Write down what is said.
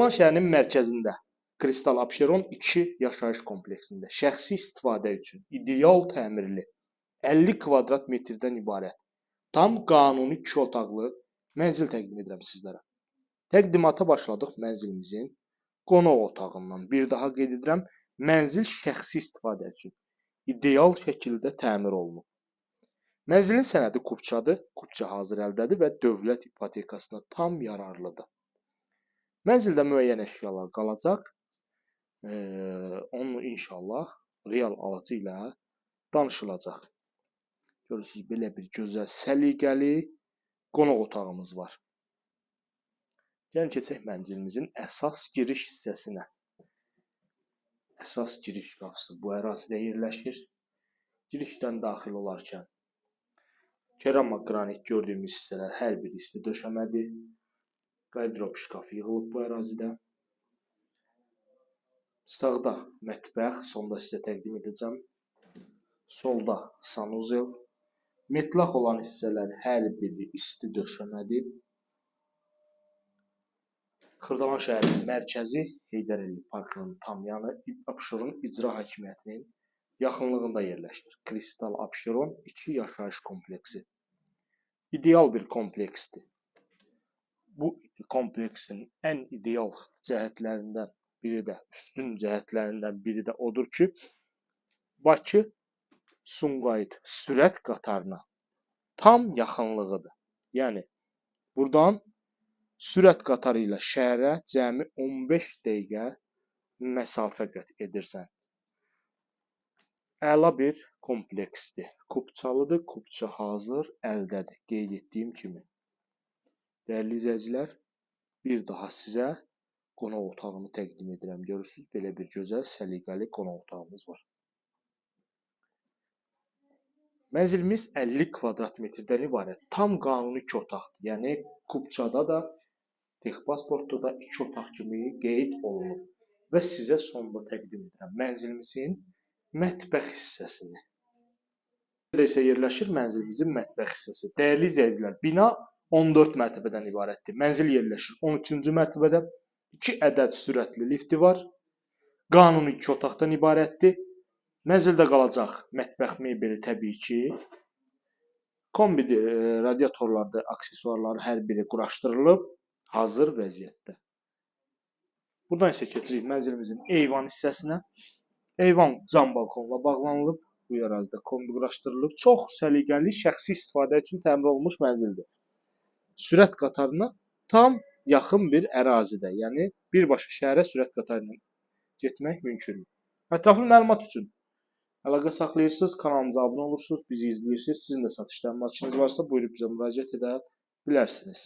Xırdalan şəhərinin mərkəzində Kristal Abşeron 2 yaşayış kompleksində şəxsi istifadə üçün ideal təmirli 50 kvadrat metrdən ibarət tam qanuni 2 otaqlı mənzil təqdim edirəm sizlərə. Təqdimata başladıq mənzilimizin qonaq otağından. Bir daha qeyd edirəm, mənzil şəxsi istifadə üçün ideal şəkildə təmir olunub. Mənzilin sənədi kupçadır, kupça hazır əldədir və dövlət ipotekasına tam yararlıdır. Mənzildə müəyyən əşyalar qalacaq. Onu inşallah real alıcı ilə danışılacaq. Görürsünüz, belə bir gözəl, səliqəli qonaq otağımız var. Gəlin keçək mənzilimizin əsas giriş hissəsinə. Əsas giriş qapısı bu ərazidə yerləşir. Girişdən daxil olarkən kerama qranit gördüyümüz hissələr hər biri isti döşəmədir. Qarderob şkafı yığılıb bu ərazidə. Sağda mətbəx, sonda sizə təqdim edəcəm. Solda sanuzel. Metlaq olan hissələr hər biri isti döşəmədir. Xırdalan şəhərinin mərkəzi Heydər Əliyev parkının tam yanı, Abşeron İcra Hakimiyyətinin yaxınlığında yerləşir. Kristal Abşeron 2 yaşayış kompleksi. İdeal bir kompleksdir. Bu kompleksin ən ideal cəhətlərindən biri də, üstün cəhətlərindən biri də odur ki, Bakı Sumqayıt sürət qatarına tam yaxınlığıdır. Yəni, buradan sürət qatarı ilə şəhərə cəmi 15 dəqiqə məsafə qət edirsən. Əla bir kompleksdir. Kupçalıdır, kupça hazır əldədir, qeyd etdiyim kimi. Dəyərli izləyicilər, bir daha sizə qonaq otağını təqdim edirəm. Görürsünüz, belə bir gözəl, səliqəli qonaq otağımız var. Mənzilimiz 50 kvadrat metrdən ibarət. Tam qanuni 2 otaqdır. Yəni, kupçada da, texpasportda da 2 otaq kimi qeyd olunub. Və sizə sonda təqdim edirəm mənzilimizin mətbəx hissəsini. Burada isə yerləşir mənzilimizin mətbəx hissəsi. Dəyərli izləyicilər, bina 14 mərtəbədən ibarətdir. Mənzil yerləşir 13-cü mərtəbədə. 2 ədəd sürətli lifti var. Qanuni 2 otaqdan ibarətdir. Mənzildə qalacaq mətbəx mebeli təbii ki. Kombi radiatorlarda aksesuarları hər biri quraşdırılıb, hazır vəziyyətdə. Buradan isə keçirik mənzilimizin eyvan hissəsinə. Eyvan cam balkonla bağlanılıb. Bu ərazidə kombi quraşdırılıb. Çox səliqəli, şəxsi istifadə üçün təmir olunmuş mənzildir. Sürət qatarına tam yaxın bir ərazidə, yəni birbaşa şəhərə sürət qatarı ilə getmək mümkündür. Ətraflı məlumat üçün əlaqə saxlayırsınız, kanalımıza abunə olursunuz, bizi izləyirsiniz. Sizin də satış əmlakınız varsa, buyurub bizə müraciət edə bilərsiniz.